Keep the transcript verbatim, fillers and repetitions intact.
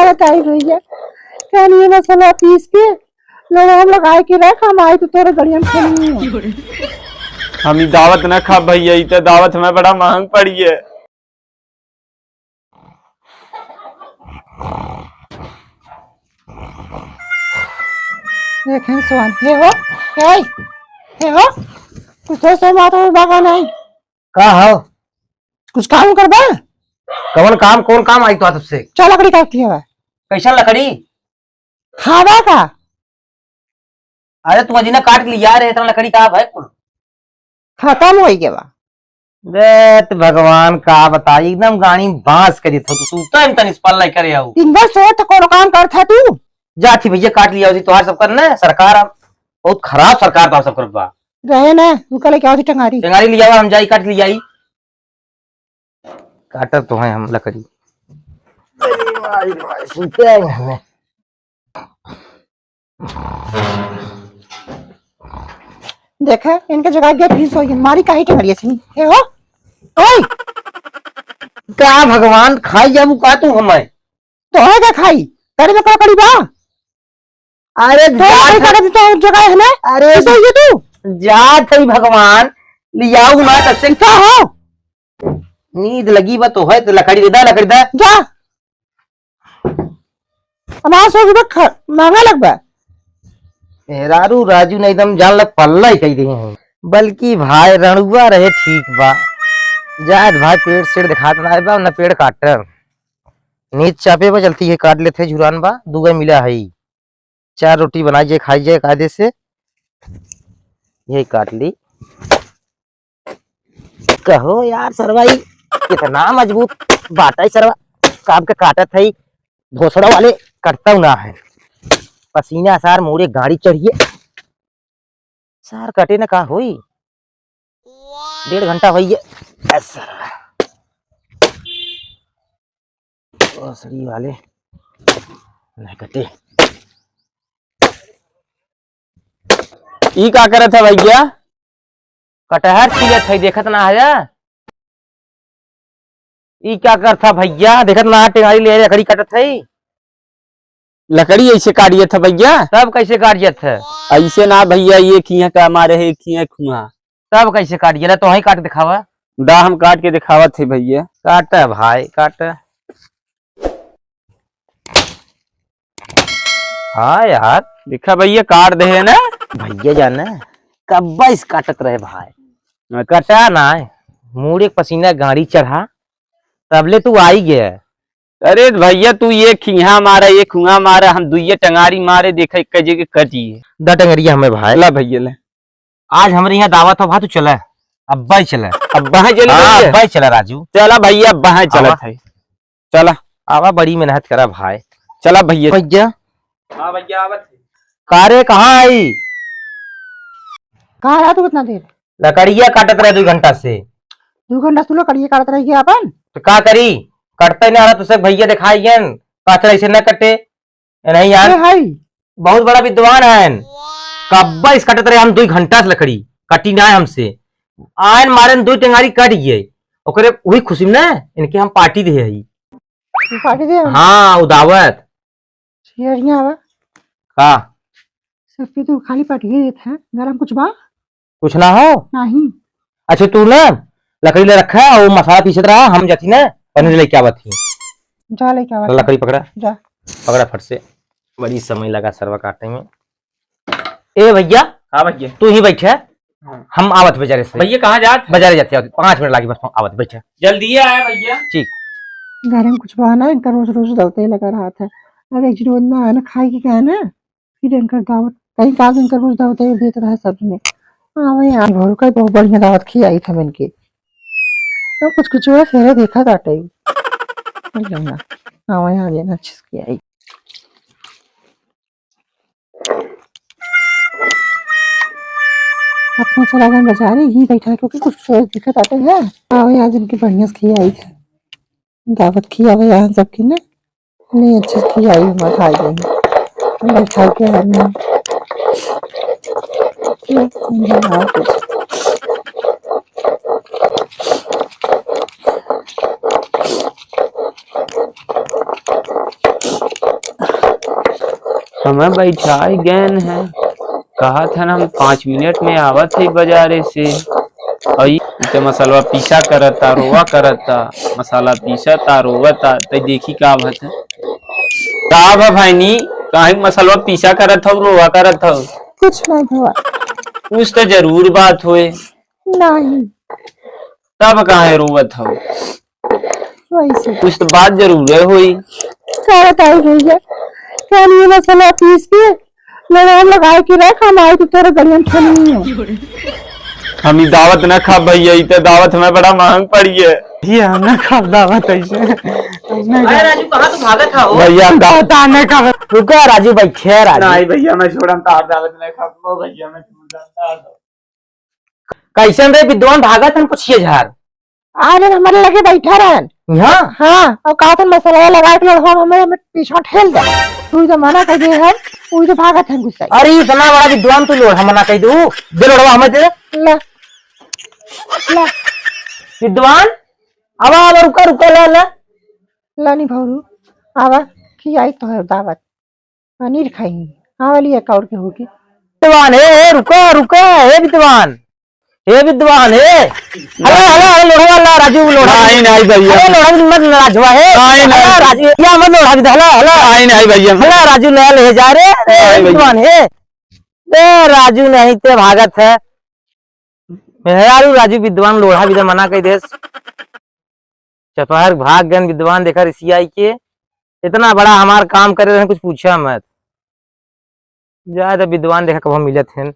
बताई भैया, कहनी ये मसाला पीस के लोग हम लोग आए के रख, हम आई तो तोरे गड़िया में खेलनी है। हम ई दावत न खा भैया, ई तो दावत हमें बड़ा महंग पड़ी है। देखें सोन, हे हो, हे, हे हो, कुछ तो से बात और बाबा नहीं। का हो? कुछ काम करबा? कवन काम, कौन काम आई तो तुझसे? चल लकड़ी काट लिया बा। कैसन लकड़ी? खावा का? अरे तू अजीना काट के लिया रहे, इतना लकड़ी का भाई कुल? खत्म हो गया बा। बे त भगवान का बताई, एकदम गाड़ी बांस के देत हो तू, तू तन तन इस पल्ला करे आओ। दिन भर सोच तो कोनो काम करत है तू? जा थी भैया काट लिया उसी तोहार सब करना है, सरकार अब बहुत खराब सरकार तो सब करत बा। रहे ना, उनका लेके आओ थी टंगारी। टंगारी लिया हम जाई काट लिया आई। काटत तो है हम लकड़ी। अरे भाई, भाई, सुनते हैं हमें। देखा, इनके जगह गया फिर सो गया। मारी काहे के मरिया सही? ए हो? ओए! का भगवान खाई जाबू का तू हमें? तो है का खाई? करे में का करी बा? अरे तो जात है है। काटे तो जगह है ना? अरे तो ये तू? जात है भगवान, लियाऊ ना तब से। का हो? नींद लगी बा तो है तो लकड़ी दे दा, लकड़ी दा। जा। हमारा सौ रुपया ख-, महंगा लगबा। मेहरारू राजू ने एकदम जान ला पल्ला ही कही रही हैं। बल्कि भाई रणुआ रहे ठीक बा। जात भाई पेड़ सेड़ दिखात ना बा, ना पेड़ काटर। नीच चापे बा, चलती है काट लेते, झुरान बा, दुगो मिला है। चार रोटी बनाई जाए, खाई जाए कायदे से। यही काट ली। कहो यार सरवा, ई कितना मजबूत बाटा है सरवा, काम के काटत है, भोसड़ा वाले कटता ना है। पसीना सार मोरे गाड़ी चढ़िए, सार कटे न का होई, डेढ़ घंटा होइए। ए सरवा, भोसड़ी वाले नहीं कटे। ई का करत है भैया? कटहर छीलत है, देखत ना है? ई का करत है भैया? देखत ना है, टेंगारी ले लकड़ी कटत है। लकड़ी ऐसे काटियत है भैया? तब कैसे काटियत है? ऐसे ना भैया, ये खिया का मारे है, खिया खुआ। तब कैसे काटियत है? तो वही काट दिखावा। दा हम काट के दिखावत है भैया। काट भाई, काट। हाँ यार। देखा भैया, काट दे है ना। भैया जाने कब्बा इस काटत रहे भाई। अच्छा। कटा ना है। मूड़े के पसीना गाड़ी चढ़ा, तबले तू आई गया। अरे भैया, तू ये खिहा मारा, ये खुहा मारा, हम दुइये टंगारी मारे, देखा एक जगह कटी है। दा टंगरिया हमें भाई। ला भैया, ले। आज हमरे यहाँ दावत हो भा, तू चला, अब्बा ही चला। अब्बा ही चली हाँ, भैया। अब्बा ही चला राजू। चला भैया, अब्बा ही चला आवा। था। चला। आवा, बड़ी मेहनत करा भाई। चला भैया। भैया। हाँ भैया, आवत है। का रे, कहाँ आई? कहाँ रहा तू इतना देर? लकड़िया काटत रहे दो घंटा से। दो घंटा से तू लकड़िया काटत रही गया अपन? तो का करी, कटते ना रहा, तुझसे भैया दिखाई गन, कहते ऐसे न कटे। ए, नहीं यार, ए, हाय। बहुत बड़ा विद्वान है। कब्बा इस कटत रहे, हम दो घंटा से लकड़ी कटी ना है हमसे। आयन मारन दो टंगारी कट गए, ओकरे वही खुशी में ना इनके हम पार्टी दे हई। तू पार्टी दे हम? हाँ, उदावत। बढ़िया बा। का? सब पे तू खाली पार्टी देत है, गरम कुछ बा? कुछ ना हो? नहीं। अच्छा, तू ना लकड़ी ले रखा, वो मसाला पीसत रहा, हम जाती ना पनीर लेके आवत ही। जा लेके आवत ही। लकड़ी पकड़ा। जा। पकड़ा फट से। बड़ी समय लगा सरवा काटे में। ए भैया। हाँ भैया। तू ही बैठे। हाँ। हम आवत बाजारे से। भैया कहाँ जात? बाजारे जाते आवत, पाँच मिनट लागी बस, आवत, बैठे। जल्दी आया भैया। ठीक। घर में कुछ बहाना है, इनका रोज रोज दौते लगा रहा था। अरे एक रोज ना आना खाए की कहा ना, फिर इनकर दावत, कहीं का इनकर रोज दावत ही देत रहे सब ने। हाँ, वही आज भोर का बहुत बढ़िया दावत खियाई था इनके। तो कुछ कुछ हुआ, फेरे देखा काटे। हाँ, वही आज इन्हें अच्छे से खियाई। अपना चला गए बाजारे, ही बैठा है, क्योंकि कुछ कुछ दिक्कत आते हैं। हाँ, वही आज इनके बढ़िया से खियाई था। दावत खियावे यहाँ सबके ना। नहीं, अच्छे से खियाई, हम खाई जाएंगे। हम लोग खाई के आ रहे हैं। ये समझे ना कुछ। समय बैठाए गएन है, कहत हन हम पाँच मिनट में आवत है बजारे से। और ई तो मसलवा पीसा करता, रोवा करता, मसाला पीसता, रोवता, तै देखी का भत है। का भा भाईनी, काहे मसलवा पीसा करत हौ, रोवा करत हौ? कुछ नहीं भवा। कुछ तो जरूर बात होए। नहीं। तब काहे रोवत हौ? वैसे। कुछ तो बात जरूर है होई। का बताई भैया, काल ये मसाला पीस के लगाम लगाए के रख, हम आई तो तोरे गलियन ठोनी हो। हम ई दावत ना खाब भैया, ई तो दावत हमें बड़ा महंग पड़ी है। ये हम ना खाब दावत ऐसे। अरे राजू, कहाँ तू भागत हौ? भैया, हम दावत ना खाब। रुका राजू, बैठे राजू। नहीं भैया, मैं छोड़म तार दावत ना खाब। ओ भैया, मैं छोड़म तार दावत। कैसन रे विद्वान, भागत हन कुछ ये झार? अरे हमारे लगे बैठा रहन। यहाँ? हाँ, और कहा था मसला लगा के लड़वा हमें, हमें पीछा ठेल दे। तू जब मना कर दे हम, तू तो भागत है गुस्सा। अरे इतना बड़ा विद्वान तू लोढ़ा मना कर दू, दे लोढ़वा हमें दे। ला, ला। विद्वान, आवा, आवा, रुका, रुका, ला, ला। ला नी भौरू, आवा, खियाई तो है दावत। पनीर खाई। हाँ, वाली एक और के होगी। विद्वान, हे, हे, रुका, रुका, हे विद्वान, हे विद्वान, हे। हला, हला, हला, लोढ़ा वाला, राजू, लोढ़ा। नहीं, नहीं भैया। अरे, लोढ़ा भी मत नाराज हुआ, हे। नहीं, नहीं। हला, राजू, या मत लोढ़ा भी, हला, हला। नहीं, नहीं भैया। हला, राजू, ले, ले जा रे, रे, नहीं भैया। विद्वान, हे। ए, राजू नहीं ते भागत है। मेहरारू राजू विद्वान लोढ़ा भी मना कर देस। चपहर भाग गन विद्वान देखा रिसियाई के। इतना बड़ा हमार काम करे रहन, कुछ पूछा मत। जाए तो विद्वान देखा कब मिलत हैं।